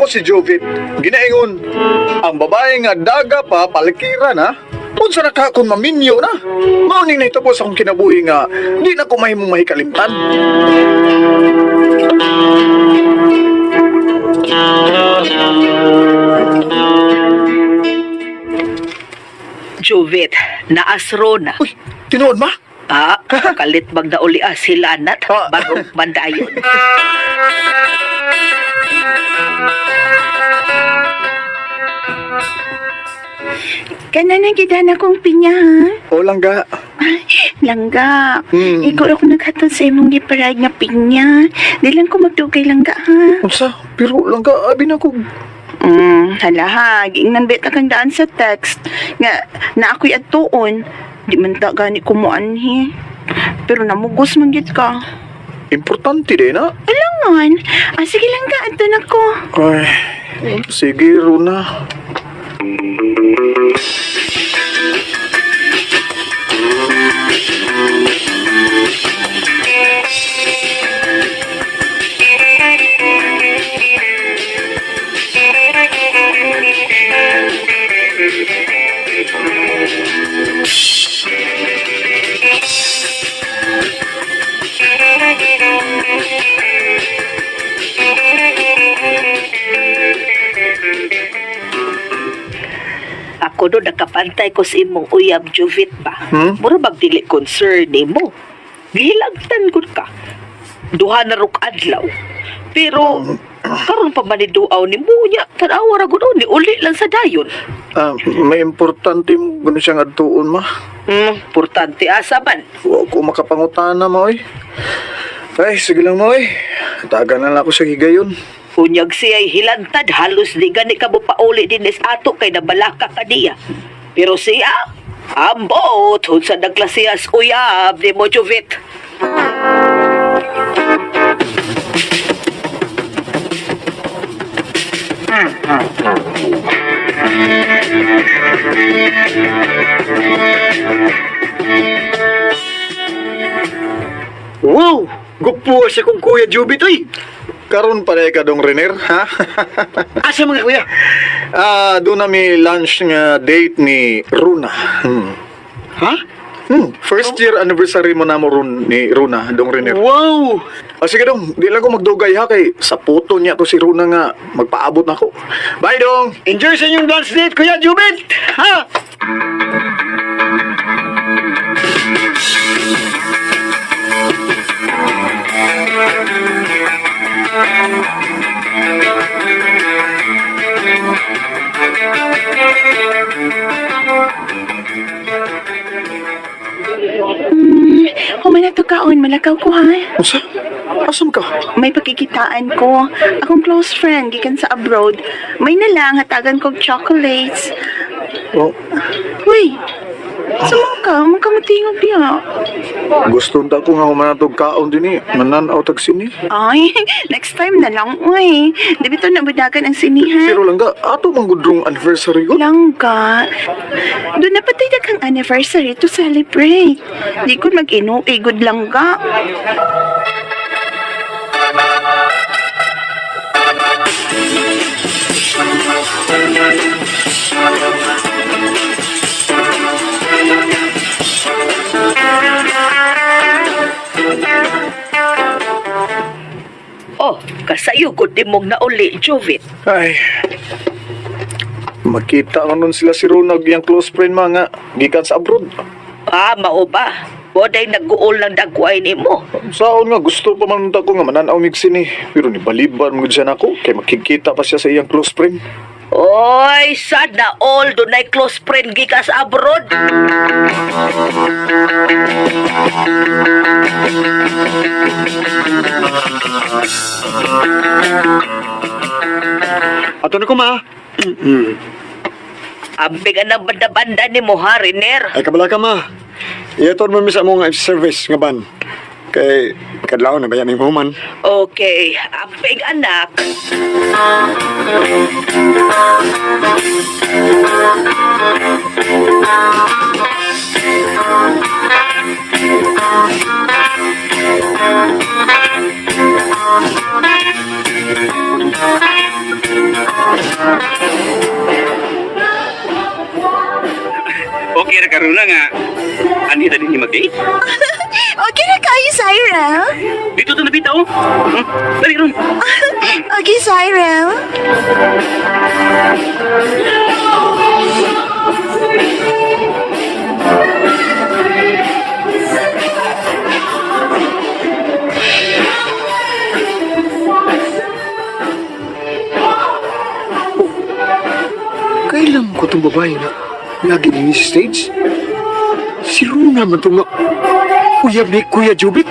nako si Jovit. Ginaingon, ang babae nga daga pa palikiran ha. Unsa na ka kung maminyo na? Mao ning nahitabo sa akong kinabuhi nga di na ko mahimong mahikalimtan. Jovit, naasro na. Uy, tinuod ma? Ah, kalit bang nauli ah, sila nat Ah. bagong bandayon. Kana na gid na kong pinya ha. O langga. Ay, langga. Hmm. Ikaw ako naghatod sa imong giparayag nga pinya. Di lang ko magdugay langga ha. Unsa? Pero langga abi na ko. Hala ha, giingnan beta kang daan sa text nga na ako'y adtuon. Di man ta gani kumuanhi. Pero namugos man gyud ka. Importante din na. Alangan. Ah, sige langga, adto na ko. Ay, sige Runa. Ako do nakapantay ko sa imong uyab Jovit ba. Hmm? Mura bag dili concern nimo. Gihilagtan gud ka. Duha na ruk adlaw. Pero karon pa man ni duaw ni niya, tan-awa ra gud oh, ni uli lang sa dayon. Ah, may importante mo gano siyang adtuon ma. Importante asa man. Wa ko makapangutana ma oy. Ay, sige lang ma oy. Taga na lang ako sa higayon. Unyag siya'y hilantad, halos di gani ka mo pauli din is ato kay nabalaka ka niya. Pero siya, ambot, unsa naglasiyas uyab ni mo Jovit. Wow! Gupo siya kong kuya Jubit, oy! Karon pa ka dong Rener, ha? Asa mga kuya? Ah, doon na may lunch nga date ni Runa. Ha? First year anniversary mo na mo ron ni Runa, dong Rener. Wow! Ah, sige dong, di lang ko magdugay ha kay sa puto niya to si Runa nga magpaabot na ako. Bye dong. Enjoy sa inyong lunch date, Kuya Jubit! Ha? Human na to kaon, malakaw ko ha. Unsa? Asam ka? May pakikitaan ko. Akong close friend gikan sa abroad. May na lang hatagan kog chocolates. Oh, Uy, sumang ka, man ka matingog diha. gusto ta ko nga humanatog kaon din eh. Mananaw tag sini. Ay, next time na lang, uy. Di bitaw nabudagan ang sinihan. Pero langga, ato mang gudrong anniversary ko. Langga, doon na patay na kang anniversary to celebrate. Di ko mag-ino, good langga. Oh, kasayo gud di mong nauli, Jovit. Ay. Makita ko nun sila si Runa ug iyang close friend mga gikan sa abroad. Ah, mao ba? Boday nagguol ng dagway nimo. Saon nga gusto pa man ta ko nga mananaw mig sini, pero ni baliban mo gud siya nako kay makikita pa siya sa iyang close friend. Oy, sana all dunay close friend gikas abroad. Ato na ko, ma. Ambig ang banda-banda ni mo ha, Riner. Ay, kabala ka, ma. Iyaton mo misa mo nga service nga ban. Kay, kadlaw na ba yan yung human? Okay, ambig anak. Okay ra karon na nga. Anhi ta dinhi mag-date? Okay na kayo, Cyril. Dito to nabita oh. Dali ron. Okay, Cyril. Kailan ko itong babae na lagi din sa stage? Si Runa man itong nga uyab ni Kuya Jubit.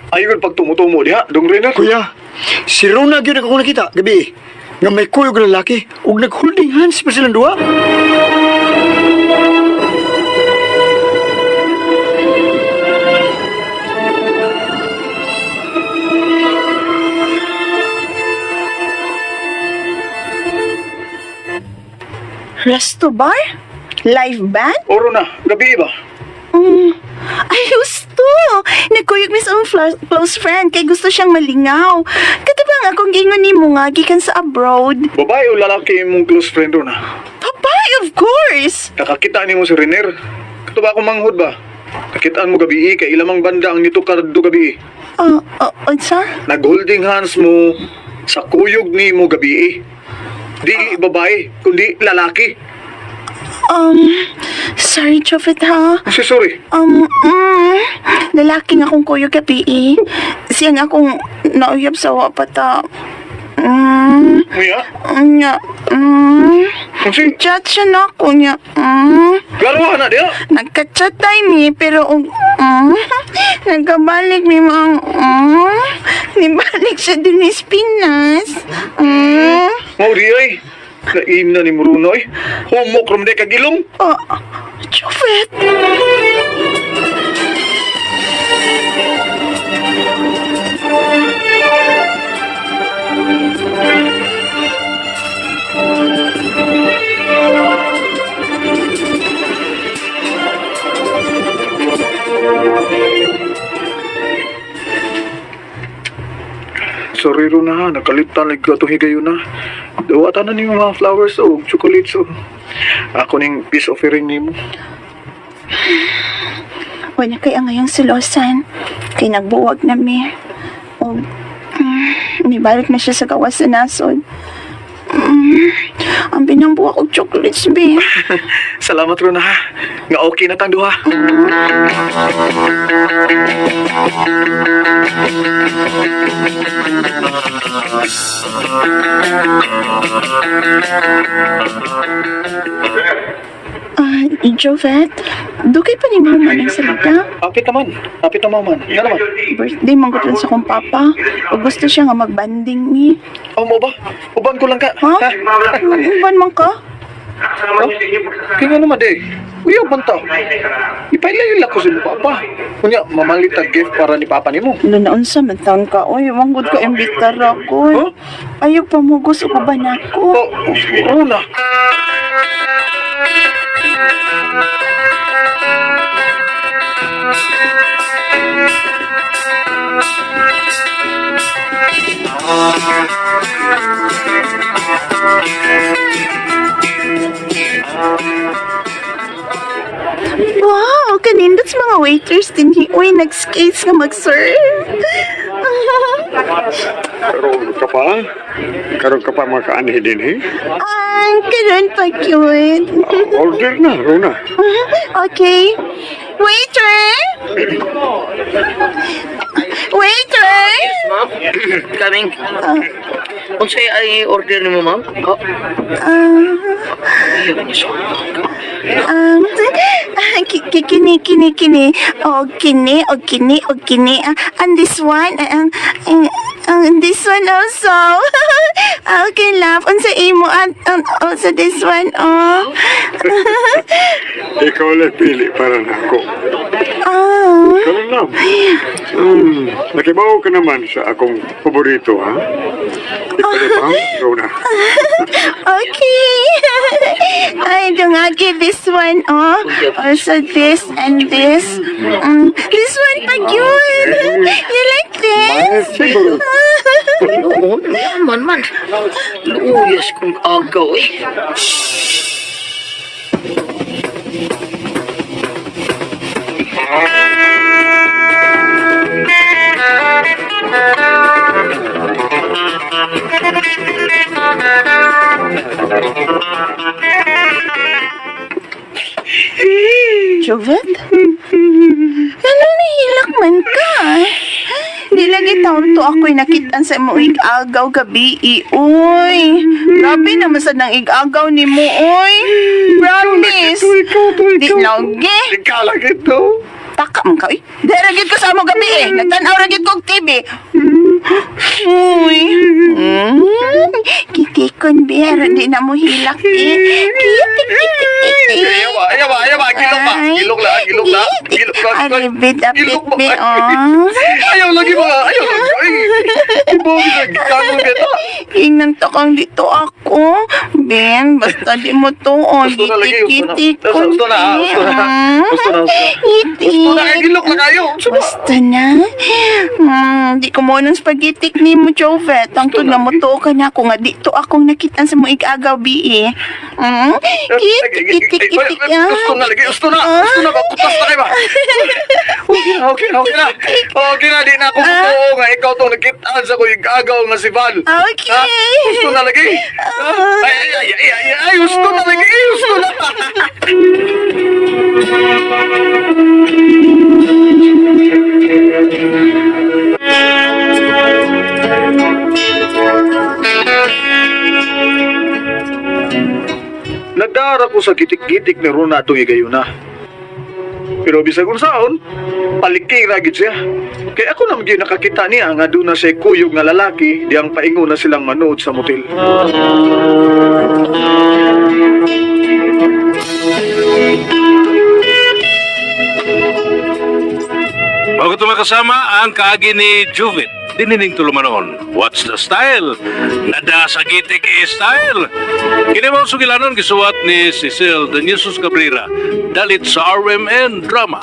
Ayun pagtumutumo diha, Dong Renner. Kuya, si Runa gyud ako nakita gabi. Nga may kuyog na lalaki ug nag-holding hands pa silang duha. Resto bar? Live band? Oro na, gabi ba? Ay, gusto! Nagkuyog mis ang close friend kay gusto siyang malingaw. Katibang akong gingon nimo nga gikan sa abroad. Babae o lalaki imong close friend Rona? Papay, of course! Nakakita nimo si Renner. Kato ba akong manghod ba? Nakitaan mo gabi kay ilamang banda ang nito kadto gabi. Unsa? Nag-holding hands mo sa kuyog nimo gabi. Di babae, kundi lalaki. Sorry, Chofet, ha? Si sorry. Lalaki nga akong kuyog gabi eh. Siya nga akong nauyab sa wapata. Muya? Nya. Kasi, Chat siya na ako niya. Klaro na diha. Nagka-chat tayo mi, pero nagkabalik mi mga, nibalik siya din ni Pinas. Mao di ay. Lain na ni Bruno ay. Humok rum di kagilong. Oh, Chufet. Sorry Runa ha, nakalitan lagi ko itong higayon na. Dawatan na nimo mga flowers o chocolates o. Ako ning peace offering nimo. Wala kay ang ngayong silosan. Kay nagbuwag na mi. O, nibalik na siya sa gawas sa nasod. Ang binangbuwag og chocolates, be. Salamat Runa ha. Nga okay na tang duha. Ah, Jovet, dugay pa ni mama ng salita. Apit naman. Apit naman man. Nga naman. Birthday man gud sa akong papa. O gusto siya nga magbanding ni. Oh, mo ba? Uban ko lang ka. Ha? Uban man ka? Kaya nga naman eh. Uya, banta. Ipailayo ko si mo papa. Kunya, mamalit ang gift para ni papa nimo. Ano na unsa man taon ka? Oy, manggod ka imbitar ako. Huh? Ayaw pamugos og uban ako. Oh, Runa. Wow, kanindot sa mga waiters din hi. Uy, nag-skates nga mag-serve. Karon ka pa? Karon ka pa makaanhi din eh? Ang karon pa cute. Order na, Runa. Okay. Waiter! Waiter! Ma'am, coming. Unsay ay order nimo, ma'am? Oh, Kini, kini, kini. O, kini, o, kini, o, kini. Ah, and this one, and this one also. Okay, love. Unsa imo, and also this one, oh. Ikaw lang pili para nako. Ah, Ikaw lang. Nakibaw ka naman sa akong paborito, ha? Ipalipang, Rona. Okay. Ay, dungagi this one, oh. Also this and this. This one pa yun. You like My this? favorite. Oo, yaman man. Luuyas kong agaw eh. Jovet? Ano nahilak man ka? Di lagi taon to ako'y nakitaan sa imong igagaw gabi, eh, uy. Grabe naman sa nang igagaw ni mo, uy. Promise. Di lagi. Ikaw lang ito. Taka man ka, uy. Di ra gyud ko sa amo gabi eh. Nagtan-aw ra gyud kog TV. Uy. Kitikon, Ber. Di na mo hilak eh. Kitik, kitik, kitik. Ayaw ba, ayaw ba, ayaw ba. Gilok ba? Ay. Gilok la, gilok la. Gilok la. Aribit, apit, Gilok ba? be, oh. Ayaw lagi ba? Ayaw lagi. Ay, ibo, gikangon kita. Ingnan to kang dito ako. Ben, basta di mo to, oh. Gusto na lagi, gusto na. Kitik, Gusto na, ah, gusto na. Gusto na, gusto na. Kitik. Gusto na, ay, gilok na kayo. Gusto na. Basta na. Di ko mo ng spaghetti ni mo, Jovet. Ang tun nga mo to ka na ako nga dito akong nakitaan sa mo igagaw, bi eh. Kitik, kitik, kitik. ah. Gusto na lagi, gusto na. Gusto na, kutas na kayo ba? Okay na, okay na, okay na. Okay na, di na ako totoo nga. Ikaw tong nakitaan sa ko igagaw nga si Val. Okay. Ha? Gusto na lagi. Ha? Ay, ay, ay, ay, ay, ay, gusto na lagi, gusto na. Nagdara ko sa gitik-gitik ni Rona atong igayuna. Pero bisag unsaon, palikira gid siya. Kay ako naman gyud nakakita niya nga doon na siya kuyog nga lalaki diyang paingon na silang manood sa motel. Bago ito makasama ang kaagi ni Juvit. Dinining tulumanon. What's the style? Nada sa gitik eh, style. Kini mo sugilanon gisuwat ni Cecil De Jesus Cabrera. Dalit sa RMN Drama.